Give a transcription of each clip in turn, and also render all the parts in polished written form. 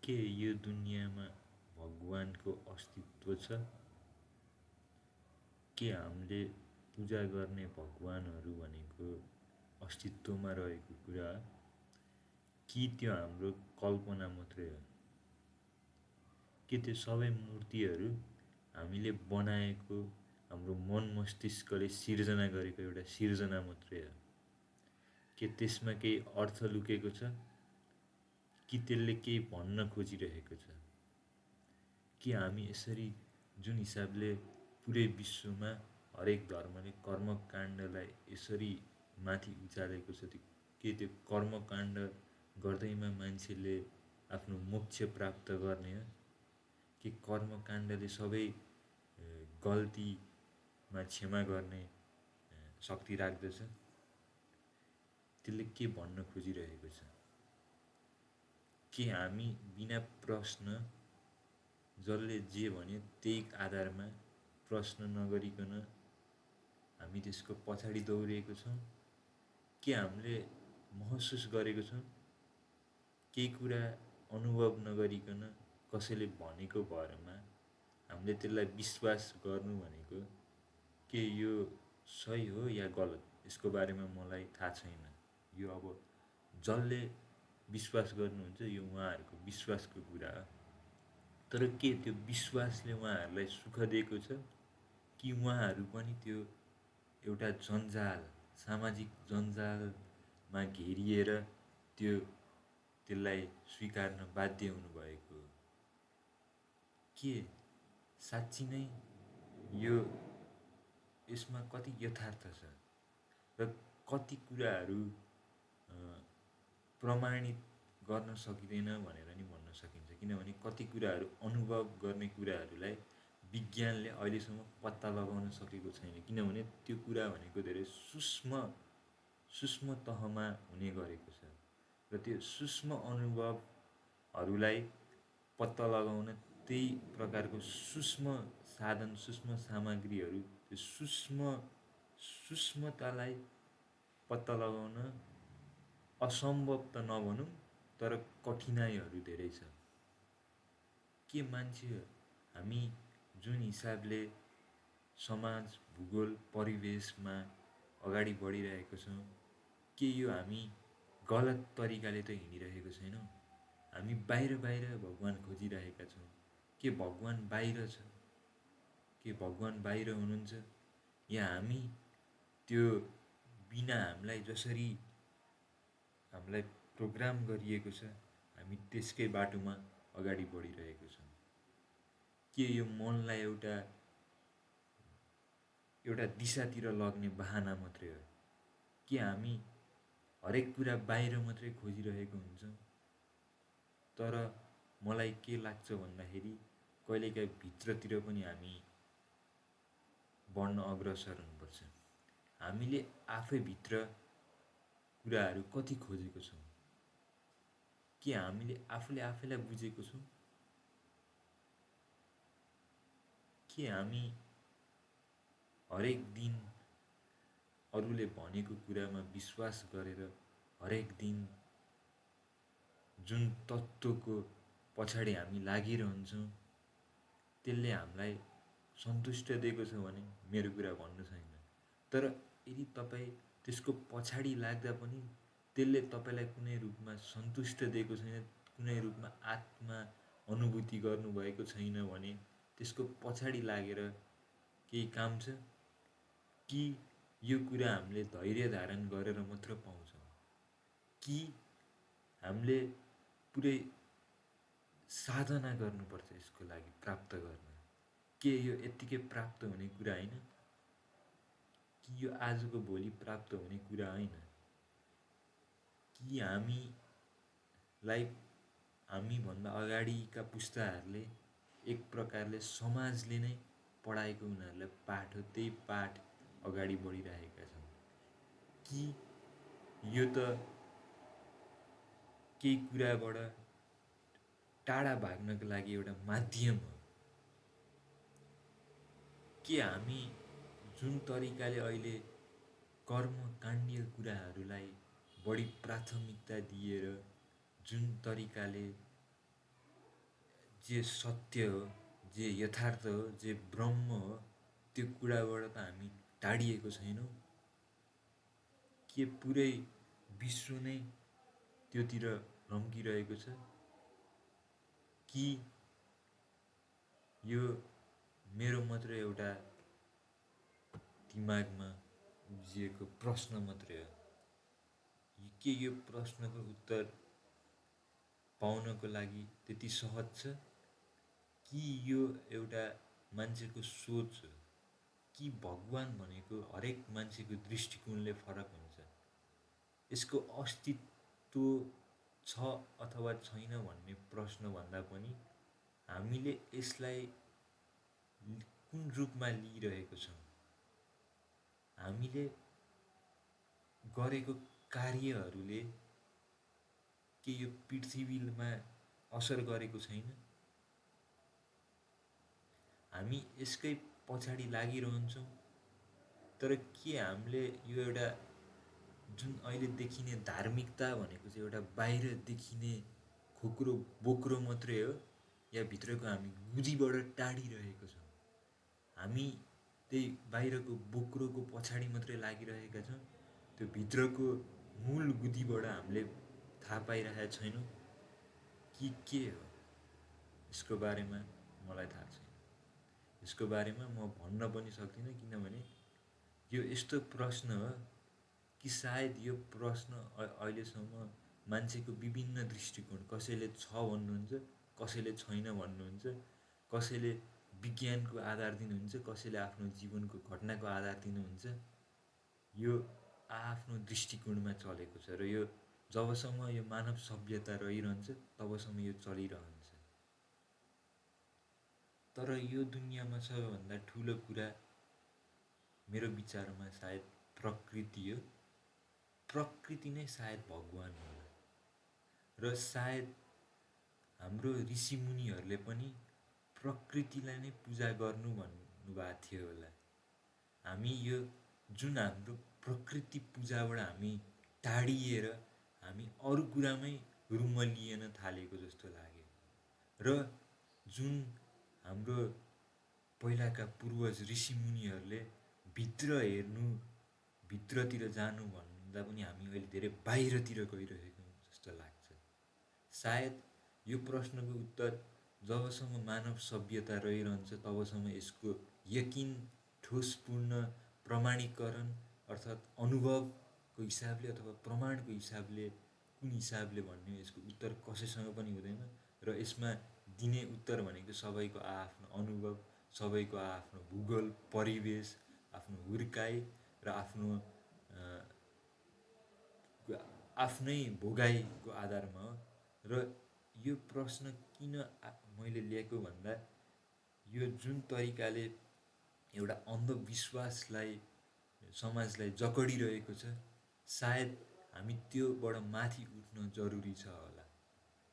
के यो दुनियाँमा भगवानको अस्तित्व छ? के हामीले पूजा गर्ने भगवानहरू भनेको अस्तित्वमा रहेको कुरा हो? कि त्यो हाम्रो कल्पना मात्रै हो? के त्यो सबै मूर्तिहरू हामीले बनाएको, हाम्रो मन मस्तिष्कले सिर्जना गरेको एउटा सिर्जना मात्रै हो? के त्यसमा केही अर्थ लुकेको छ? कि त्यसले केही भन्न खोजिरहेको छ? कि हामी यसरी जुन हिसाबले पुरै विश्वमा हरेक धर्मले कर्मकाण्डलाई यसरी माथि उचालेको छ, के त्यो कर्मकाण्ड गर्दैमा मान्छेले आफ्नो मोक्ष प्राप्त गर्ने हो? कि कर्मकाण्डले सबै गल्तीमा क्षमा गर्ने शक्ति राख्दछ? त्यसले के भन्न खोजिरहेको छ? के हामी बिना प्रश्न जसले जे भन्यो त्यही आधारमा प्रश्न नगरिकन हामी त्यसको पछाडि दौडिएको छौँ? के हामीले महसुस गरेको छौँ? केही कुरा अनुभव नगरिकन कसैले भनेको भरमा हामीले त्यसलाई विश्वास गर्नु भनेको के यो सही हो या गलत, यसको बारेमा मलाई थाहा छैन। यो अब जसले विश्वास गर्नुहुन्छ यो उहाँहरूको विश्वासको कुरा हो। तर के त्यो विश्वासले उहाँहरूलाई सुख दिएको छ? कि उहाँहरू पनि त्यो एउटा जन्जाल, सामाजिक जन्जालमा घेरिएर त्यसलाई स्वीकार्न बाध्य हुनुभएको हो? के साँच्ची नै यसमा कति यथार्थ छ र कति कुराहरू प्रमाणित गर्न सकिँदैन भनेर नि भन्न सकिन्छ। किनभने कति कुराहरू अनुभव गर्ने कुराहरूलाई विज्ञानले अहिलेसम्म पत्ता लगाउन सकेको छैन। किनभने त्यो कुरा भनेको धेरै सूक्ष्म तहमा हुने गरेको छ र त्यो सूक्ष्म अनुभवहरूलाई पत्ता लगाउन त्यही प्रकारको सूक्ष्म साधन, सूक्ष्म सामग्रीहरू, त्यो सूक्ष्मतालाई पत्ता लगाउन असम्भव त नभनौँ, तर कठिनाइहरू धेरै छ। के मान्छे हामी जुन हिसाबले समाज, भूगोल, परिवेशमा अगाडि बढिरहेको छौँ, के यो हामी गलत तरिकाले त हिँडिरहेको छैनौँ? हामी बाहिर भगवान खोजिरहेका छौँ। के भगवान बाहिर छ? के भगवान बाहिर हुनुहुन्छ? या हामी त्यो बिना हामीलाई प्रोग्राम गरिएको छ, हामी त्यसकै बाटोमा अगाडि बढिरहेको छौँ? के यो मनलाई एउटा दिशातिर लग्ने बहाना मात्रै हो? कि हामी हरेक कुरा बाहिर मात्रै खोजिरहेको हुन्छौँ? तर मलाई के लाग्छ भन्दाखेरि कहिलेकाहीँ भित्रतिर पनि हामी बढ्न अग्रसर हुनुपर्छ। हामीले आफै भित्र कुराहरू कति खोजेको छौँ? के हामीले आफूले आफैलाई बुझेको छौँ? के हामी हरेक दिन अरूले भनेको कुरामा विश्वास गरेर हरेक दिन जुन तत्त्वको पछाडि हामी लागिरहन्छौँ त्यसले हामीलाई सन्तुष्ट दिएको छ भने मेरो कुरा भन्नु छैन। तर यदि तपाईँ त्यसको पछाडि लाग्दा पनि त्यसले तपाईँलाई कुनै रूपमा सन्तुष्ट दिएको छैन, कुनै रूपमा आत्मा अनुभूति गर्नुभएको छैन भने त्यसको पछाडि लागेर केही काम छ? कि यो कुरा हामीले धैर्य धारण गरेर मात्र पाउँछौँ? कि हामीले पुरै साधना गर्नुपर्छ यसको लागि प्राप्त गर्न? के यो यत्तिकै प्राप्त हुने कुरा होइन? कि यो आजको भोलि प्राप्त हुने कुरा होइन? कि हामीभन्दा अगाडिका पुस्ताहरूले एक प्रकारले समाजले नै पढाएको उनीहरूलाई पाठ हो, त्यही पाठ अगाडि बढिरहेका छन्? कि यो त केही कुराबाट टाढा भाग्नको लागि एउटा माध्यम हो? के हामी जुन तरिकाले अहिले कर्मकाण्डीय कुराहरूलाई बढी प्राथमिकता दिएर जुन तरिकाले जे सत्य हो, जे यथार्थ हो, जे ब्रह्म हो, त्यो कुराबाट त हामी टाढिएको छैनौँ। के पुरै विश्व नै त्योतिर रम्किरहेको छ, कि यो मेरो मात्रै एउटा दिमागमा उब्जिएको प्रश्न मात्रै हो? के यो प्रश्नको उत्तर पाउनको लागि त्यति सहज छ, कि यो एउटा मान्छेको सोच हो, कि भगवान भनेको हरेक मान्छेको दृष्टिकोणले फरक हुन्छ? यसको अस्तित्व छ अथवा छैन भन्ने प्रश्नभन्दा पनि हामीले यसलाई कुन रूपमा लिइरहेको छौँ, हामीले गरेको कार्यहरूले के यो पृथ्वीमा असर गरेको छैन? हामी यसकै पछाडि लागिरहन्छौँ, तर के हामीले यो एउटा जुन अहिले देखिने धार्मिकता भनेको चाहिँ एउटा बाहिर देखिने खोक्रो बोक्रो मात्रै हो, या भित्रको हामी गुदीबाट टाढिरहेको छौँ? हामी त्यही बाहिरको बोक्रोको पछाडि मात्रै लागिरहेका छौँ, त्यो भित्रको मूल गुदीबाट हामीले थाहा पाइरहेका छैनौँ कि के हो? यसको बारेमा मलाई थाहा छैन। यसको बारेमा म भन्न पनि सक्दिनँ, किनभने यो यस्तो प्रश्न हो कि सायद यो प्रश्न अहिलेसम्म मान्छेको विभिन्न दृष्टिकोण, कसैले छ भन्नुहुन्छ, कसैले छैन भन्नुहुन्छ, कसैले विज्ञानको आधार दिनुहुन्छ, कसैले आफ्नो जीवनको घटनाको आधार दिनुहुन्छ। यो आफ्नो दृष्टिकोणमा चलेको छ, र यो जबसम्म यो मानव सभ्यता रहिरहन्छ तबसम्म यो चलिरहन्छ। तर यो दुनियाँमा सबैभन्दा ठुलो कुरा मेरो विचारमा सायद प्रकृति हो। प्रकृति नै सायद भगवान होला, र सायद हाम्रो ऋषिमुनिहरूले पनि प्रकृतिलाई नै पूजा गर्नु भन्नुभएको थियो होला। हामी यो जुन हाम्रो प्रकृति पूजाबाट हामी टाढिएर हामी अरू कुरामै रुमलिएन थालेको जस्तो लाग्यो, र जुन हाम्रो पहिलाका पूर्वज ऋषिमुनिहरूले भित्र हेर्नु, भित्रतिर जानु भन्दा पनि हामी अहिले धेरै बाहिरतिर गइरहेको जस्तो लाग्छ। सायद यो प्रश्नको उत्तर जबसम्म मानव सभ्यता रहिरहन्छ तबसम्म यसको यकिन, ठोसपूर्ण प्रमाणीकरण अर्थात् अनुभवको हिसाबले अथवा प्रमाणको हिसाबले कुन हिसाबले भन्ने यसको उत्तर कसैसँग पनि हुँदैन। र यसमा दिने उत्तर भनेको सबैको आफ्नो अनुभव, सबैको आफ्नो भूगोल, परिवेश, आफ्नो हुर्काइ र आफ्नै भोगाइको आधारमा हो। र यो प्रश्न किन मैले लिएको भन्दा, यो जुन तरिकाले एउटा अन्धविश्वासलाई समाजलाई जकडिरहेको छ, सायद हामी त्योबाट माथि उठ्न जरुरी छ होला।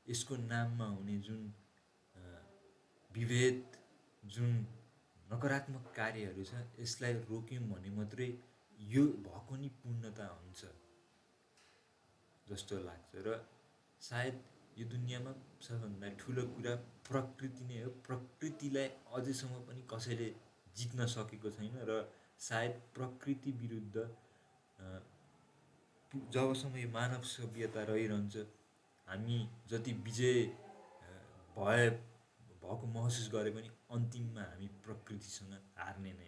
यसको नाममा हुने जुन विभेद, जुन नकारात्मक कार्यहरू छ, यसलाई रोक्यौँ भने मात्रै यो भएको नि पूर्णता हुन्छ जस्तो लाग्छ। र सायद यो दुनियाँमा सबभन्दा ठुलो कुरा प्रकृति नै हो। प्रकृतिलाई अझैसम्म पनि कसैले जित्न सकेको छैन, र सायद प्रकृति विरुद्ध जबसम्म यो मानव सभ्यता रहिरहन्छ, हामी जति विजय भएको महसुस गरे पनि अन्तिममा हामी प्रकृतिसँग हार्ने नै